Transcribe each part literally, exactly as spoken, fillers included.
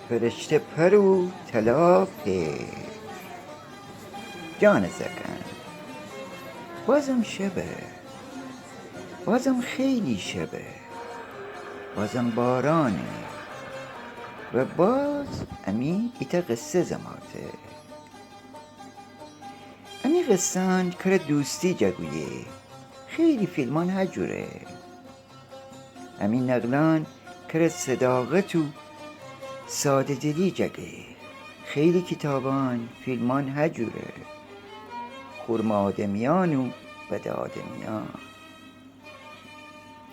فرشته پر و طلا پئر. جان زکن. بازم شبه. بازم خیلی شبه. بازم بارانه. و باز امی ایتأ قصه زماته. امی قصه‌ان کره دوستی جا گویه. خیلی فیلمأن هجوره. امی نقلأن کره صداقت و ساده‌دلی جا گه. خیلی کیتابأن، فیلمأن هجوره. خورم آدمیأن و بد آدمیأن.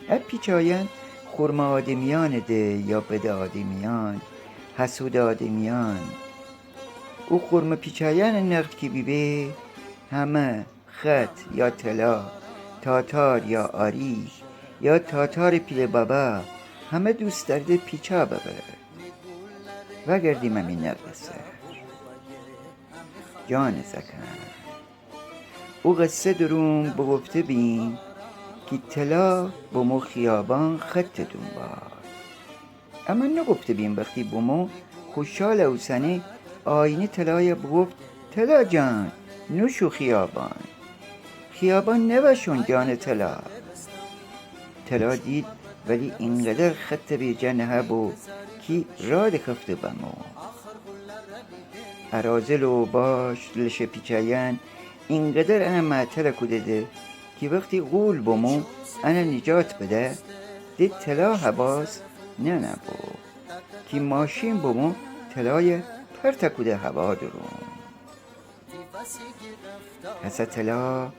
ا پیچایأن خورم آدمیأنٚ ده یا بد آدمیأن، حسود آدمیأن. او خورم پیچایأنٚ نقد کی بیبه، همه خط یا طلا، تاتار یا آری، یا تاتارٚ پیله بابا، همه دوست دأرده پیچا ببه. وأگردیم امی نقدٚ سر. جان زکن. او قصه درون بوگفته بیم کی طلا بمو خیابان خطٚ دونبال. اما نوگفته بیم وختی بمو خوشحال اوسأنه، آینه طلایا بوگفت: طلا جان، نوشو خیابان. خیابان نوشون جانٚ طلا. طلا دید ولی اینقدر خطٚ ویرجه نهه‌بو کی راه دکفته بمو. اراذل و اوباش، لشٚ پیچایأن اینقدر انه معطل کوده‌ده کی وختی غول بمو انه نجات بده، ده طلا حواس ننه‌بو کی ماشین بمو طلایا پرت کوده هوا درون. هسه طلا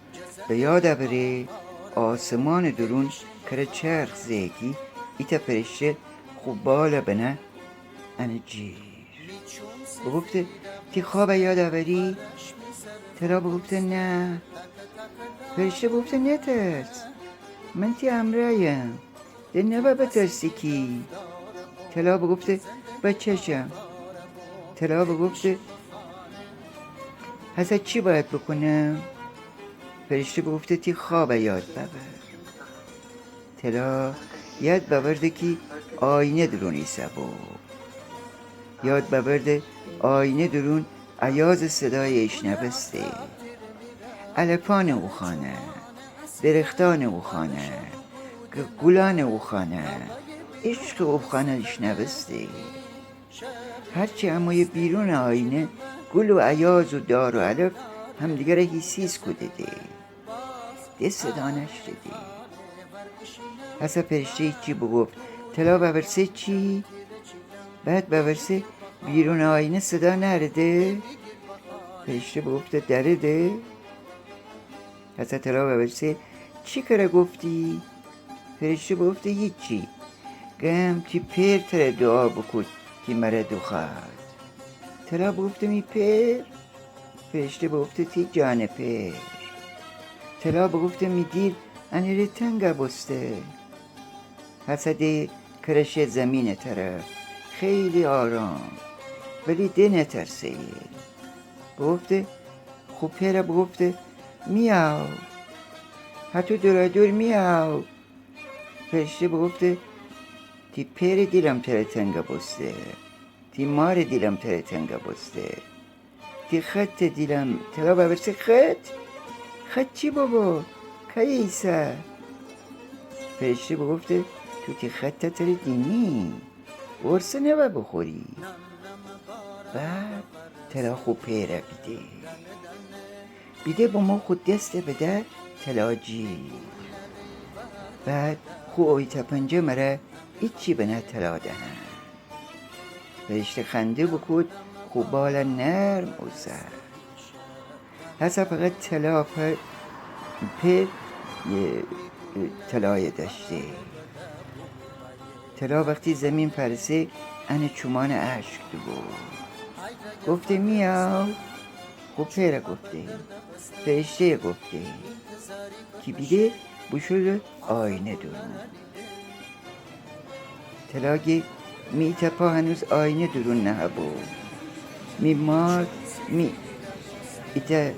به یاد اوره آسمانٚ درون کره چرخ زه کی ایتأ فرشته خو بالا بنه انه جیر. بوگفته: تی خوابه یاد اوری؟ طلا بوگفته: نه. فرشته بوگفته: نترس، من تی امرأیم. ده نوا بترسی کی. طلا بوگفته: بچه چم. طلا بوگفته: هسه چی باید بوکونم؟ فرشته بوگفته: تی خوابه یاد بأور. طلا یاد بأورده کی آینه درون ایسه‌بو. یاد بأورده آینه درون ایازٚ صدای ایشنوسته. علفأنٚ اوخانه، درختأنٚ اوخانه، گ-، گولأنٚ اوخانه، عشقٚ اوخانه ایشنوسته. هرچی امویه بیرونٚ آینه، گول و ایاز و دار و علف همدیگره هیس‌هیس کوده‌ده. ده صدا نشنیدی. هسه فرشته چی بوگفت؟ طلا وورسه چی؟ بعد وورسه بیرونٚ آینه صدا نأرده؟ فرشته بوگفته دأرده. هسه طلا وورسه چی کره گفتی؟ فرشته بوگفته هیچی. گم تی پئر تره دوعا بوکود کی مره دوخوأد. طلا بوگفته می پئر؟ فرشته بوگفته تی جانٚ پئر. طلا بوگفته می دیل انه ره تنگ بوسته. هسه ده کره شه زیمینٚ طرف، خیلی آرام، ولی ده نترسه‌یه. بوگفته خو پئره بوگفته میاو. هتو دورادور میاو. فرشته بوگفته تی پئرٚ دیلم تره تنگ بوسته، تی مارٚ دیلم تره تنگ بوسته، تی خطٚ دیلم. طلا وورسه خط؟ خط چی بابا؟ کیه ایسه؟ فرشته بوگفته تو تی خطه تره دینی، قرصه نوا بوخوری. بعد طلا خو پئره بیده. بیده بمو خو دسته بده طلا جیر. بعد خو اویتأ پنجه مره ایچی بنه طلا دهن. فرشته خنده بوکود، خو باله نرم اوسه. هسه فقط طلا پ-، پئر، اه، طلایه دأشته. طلا وختی زیمین فأرسه، انه چومأنه اشک دوبو. گفته میاو. خو پئره گفته، فرشته‌یه گفته، کی بیده بوشوده آینه دورون. طلا گه می ایتأ پا هنوز آینه دورون نهه‌بو. می مار می ایتأ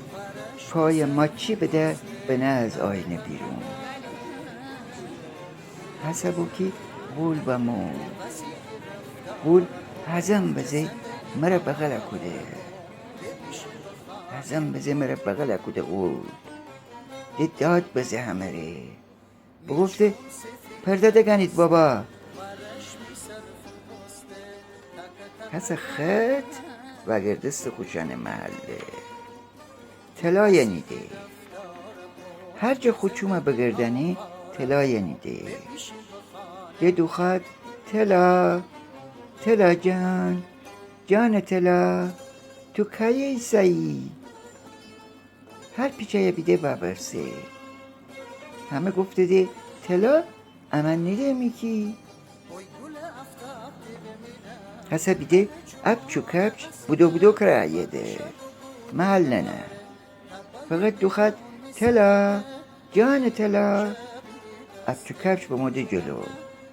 پایه ماچی بده بنه از آینه بیرون. هسه بو کی غول بمو. غول هزم بزه مره بغل کوده. هزم بزه مره بغل کوده قود. ده داد بزه همره. بوگفته: پرده دگنید بابا. هسه خط وأگردسته خوشأنٚ محله. طلایأ نیده. هر جا خو چومأ بگردأنه طلایأ نیده. ده دوخوأد: طلا، طلا جان، جانٚ طلا، تو کأیه ایسه‌یی؟ هر پیچه‌یأ بیده وأورسه. همه گفتیدی: طلا امأن نیده‌می کی. هسه بیده اپچ و کپچ بودو بودو کره اییده. محل ننه. فقط دوخوأد: طلا، جانٚ طلا. اپچ و کپچ بموده جلو.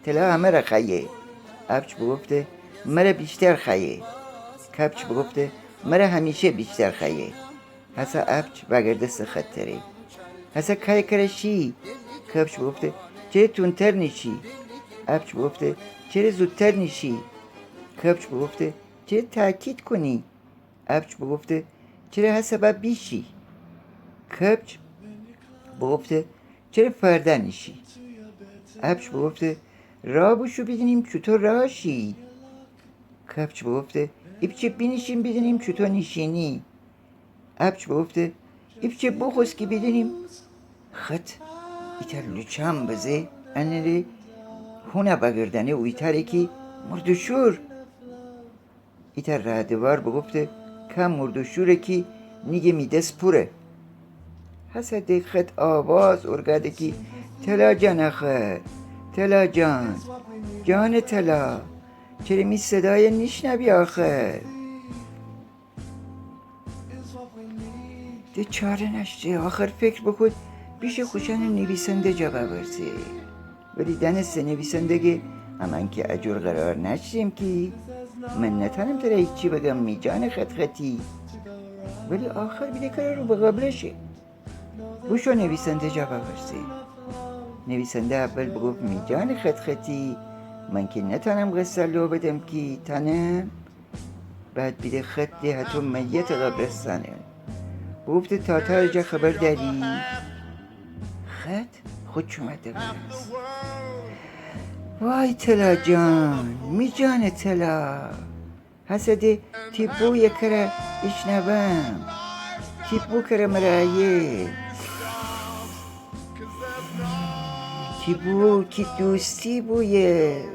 طلا همه‌ره خوأیه. اپچ بوگفته: مره ویشتر خوأیه. کپچ بوگفته: مره همیشه ویشتر خوأیه. هسه اپچ وأگردسته خطٚ تره. هسه کأی کره شی؟ کپچ بوگفته: چره تونتر نیشی؟ اپچ بوگفته: چره زودتر نیشی؟ کپچ بوگفته: چره تأکید کونی؟ اپچ بوگفته: چره هسه با بیشی؟ کپچ بوگفته: چره فرده نیشی؟ اپچ بوگفته: راه بوشو بیدینیم چوطو راه شی. کپچ بوگفته: ایپچه بینیشیم بیدینیم چوطو نیشینی. اپچ بوگفته: ایپچه بوخوسکی بیدینیم. خط ایتأ لوچان بزه انٚره هونأ وأگردأنه اویتأره کی مرد و شور. ایتأ ره‌دوار بوگفته: کم مرد و شوره کی نیگه می دس پوره. هسه ده خط آواز اورگأده کی طلا جان آخر، طلا جان، جانٚ طلا، چره می صدایأ نیشنوی آخر؟ ده چاره نأشته، آخر فکر بوکود بیشه خوشأنٚ نیویسنده جا وأورسه. ولی دأنسته نیویسنده گه امأن کی اجور قرار نأشتیم کی من نتأنم تره هیچی بگم می جانٚ خط‌خطی. ولی آخر بیده کره رو به قبله شه. بوشو نیویسنده جا وأورسه. نیویسنده اول بوگفت می جانٚ خط‌خطی، من کی نتأنم قصه لو بدم کی تأنم. بعد بیده خط ده هتو میتٚ قبرستانه. بوگفته تاتارٚ جا خبر دأری؟ خط خو چومأ دورست. وای طلا جان، می جانٚ طلا. هسه ده تی بویه کره ایشنوم. تی بو کره مره ایه. تی بو کی دوستی بویه.